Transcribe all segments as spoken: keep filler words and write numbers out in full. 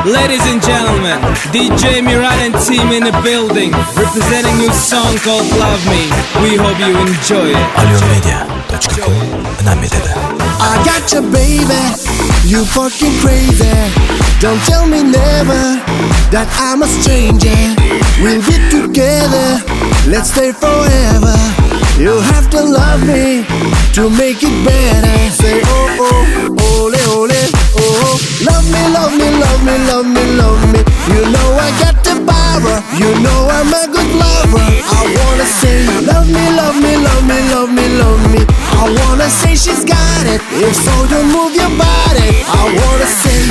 Ladies and gentlemen, D J Miran and team in the building, representing new song called Love Me. We hope you enjoy it. Aliomedia точка ком. Нами тогда. I got you, baby. You fucking crazy. Don't tell me never that I'm a stranger. We'll be together. Let's stay forever. You have to love me to make it better. Say oh oh, ole ole, oh. Love me, love me, love me, love me, love me. You know I got the power. You know I'm a good lover. I wanna say love me, love me, love me, love me, love me. I wanna say she's got it. If so, you move your body. I wanna say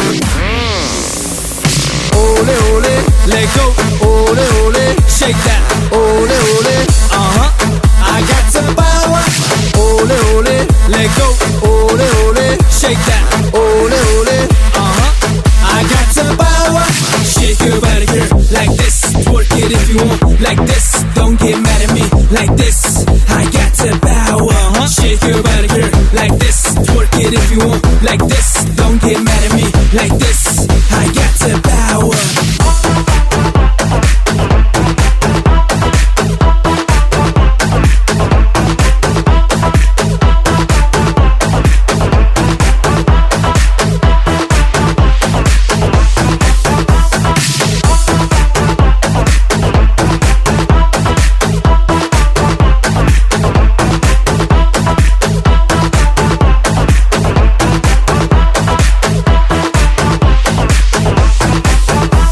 ole ole, let go. Ole ole, shake that. Ole ole, uh huh. I got the power. Ole ole, let go. Ole ole, shake that. Ole ole, uh huh. I got the power. Shake your body, girl, like this. Twerk it if you want, like this. Don't get mad at me, like this. I got the power. Uh-huh. Shake your body, girl, like this. Twerk it if you want, like this. Don't get mad at me, like this. I got the power.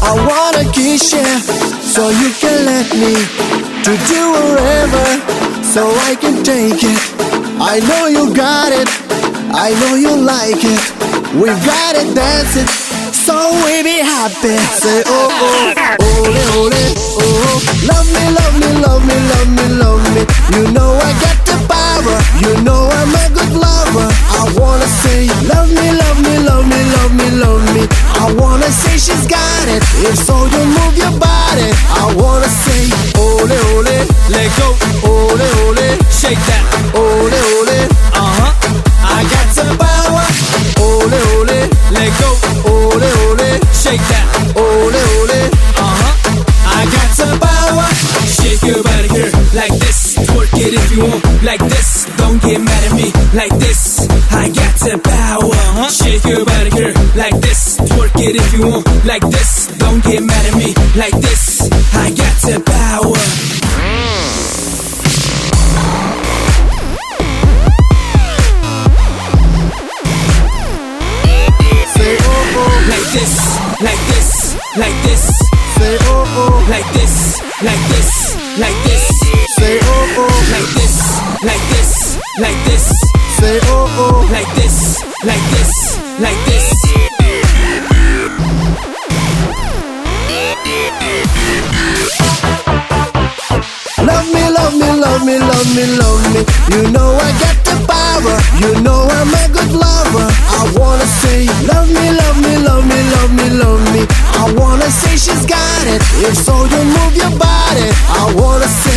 I wanna kiss you, so you can let me to do whatever, so I can take it. I know you got it, I know you like it. We've got it dancing, so we be happy. Say oh oh, ole ole, oh. Love me, love me, love me, love me, love me. You know I got the power. You know I'm a good lover. I wanna say love me, love me, love me, love me, love me. I wanna say she's got it. If so, you move your body. I wanna say ole ole, let go. Ole ole, shake that. Ole ole, uh huh. I got the power. Ole ole, let go. Ole ole, shake that. Ole ole, uh huh. I got the power. Shake your body, girl, like this. Twerk it if you want, like this. Don't get mad at me, like this. I got the power. Uh-huh. Shake your body, girl, like this. Twerk it if you want, like this. Don't get mad at me, like this. I got the power. Say oh oh, like this, like this, like this. Say oh oh, like this, like this, like this. Say oh oh, like this, like this, like this. Say oh oh, like this, like this, like this. Love me, love me, love me, love me, love me. You know I got the power. You know I'm a good lover. I wanna say love me, love me, love me, love me, love me. I wanna say she's got it. If so, you move your body. I wanna say